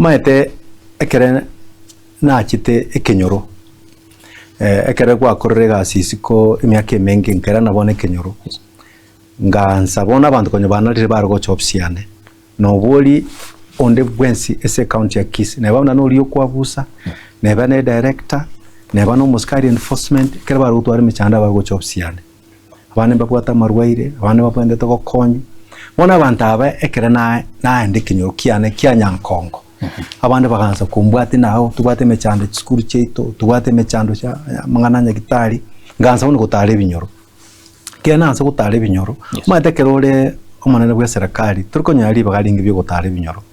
Omanyete ekere nachete ekenyoro, ekere gwakorire egasi isiko emiaka emenge nkairana bono ekenyoro, nkaansa bono abanto konya banarire bare gocha ofisi yane, nobori onde bwensi ase ecounty ya Kisii, neba buna noria okwabusa, neba ne director, neba na omosikari enforcement, ekero bare gotwara emechando abare gocha ofisi yane. Abande mbabwate amarwaire, abande mbabwenerete gokonywa. Bono abanto aba ekero na naenda ekenyoro kiane kia Nyankongo, abande bagansa kombwatia nao tobwate emechando chisukuru chiaito, tobwate emechando chia amang'ana a nyagetari, ngansa bono gotara ebinyoro. Ekero naansa gotara ebinyoro, omanyete ekero ore omonene bwa eserekari, tori konyora ribaga ringe ria ogotara ebinyoro.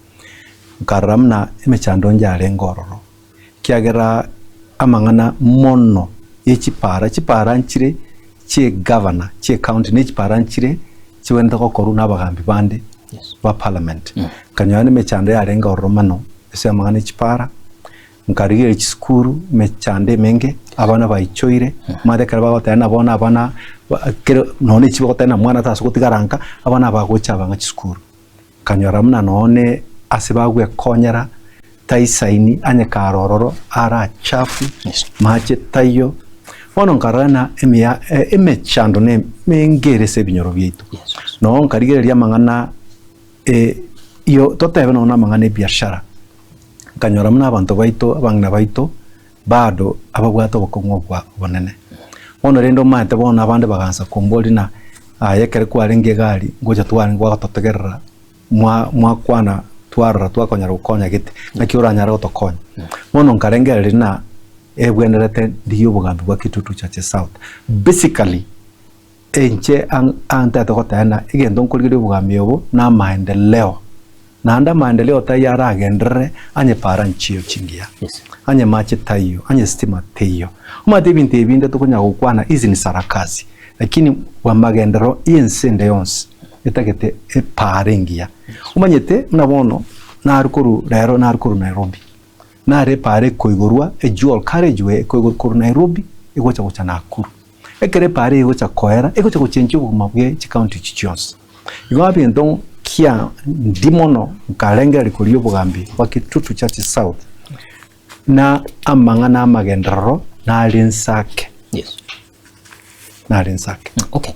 Nkarora buna emechando inche yarenge ororo, ekiagera amang'ana mono ye chipara, chipara nchire chi'egavana, chi'ecounty, ne chipara nchire chigwenerete gokorwa na abagambi bande ba parliament. Nkanyora na emechando yarenge ororo mono ase amang'ana e chipara, nkarigereria chisukuru, emechando emenge, abana baichoire, omanyete ekero bagoteba ng'a bono abana ba kero nonye echi bagoteba ng'a mwana tasa gotigara nka, abana bagocha abang'a chisukuru. Nkanyora buna nonye ase bagwekonyera taisaini anye kare ororo are achafu, mache taiyo. Bono nkarora ng'a emiya emechando ne emenge ere ase ebinyoro biaito. Noo nkarigereria amang'ana iyo totebe nonye amang'ana ebiashara, nkanyora buna abanto baito abang'ina baito bado ababwate obokong'u obwa obonene. Bono rende omanyete bono abande bagansa komboria ng'a aye ekero kwarenge egari ngocha twarenge gwagototegerera mwa mwakwana twarora twakonyara gokonya gete, naki oranyare gotokonya. Bono nkarengereria ng'a ebwenerete ndigie obogambi bwa Kitutu Chache South. Basically, inche ang antete goteba ng'a egento nkorigereria obogambi obo na amaendeleo. Naende amaendeleo taiyo aragenderere anye para nchiyo chingiya, anye mache taiyo, anye stima teiyo. Omanyete ebinto ebi binde tokonyara gokwana hizi ni sarakasi, lakini bw'amagenderero y'ense ende yonsi etagete epara engiya. Omanyete buna bono nare korwa rero nare korwa Nairobi, nare epara ekoigorwa edual carriageway ekoigorwa korwa Nairobi egocha gocha Nakuru. Ekero epaara eye egocha koera, egocha gochenchia obogima bwe chikaunti echi chionsi. Igo abento nkia ndi mono nkarengereria koria obogambi bwa Kitutu Church South na amang'ana amagenderero nare nsake. Yes. Nare nsake. Okay.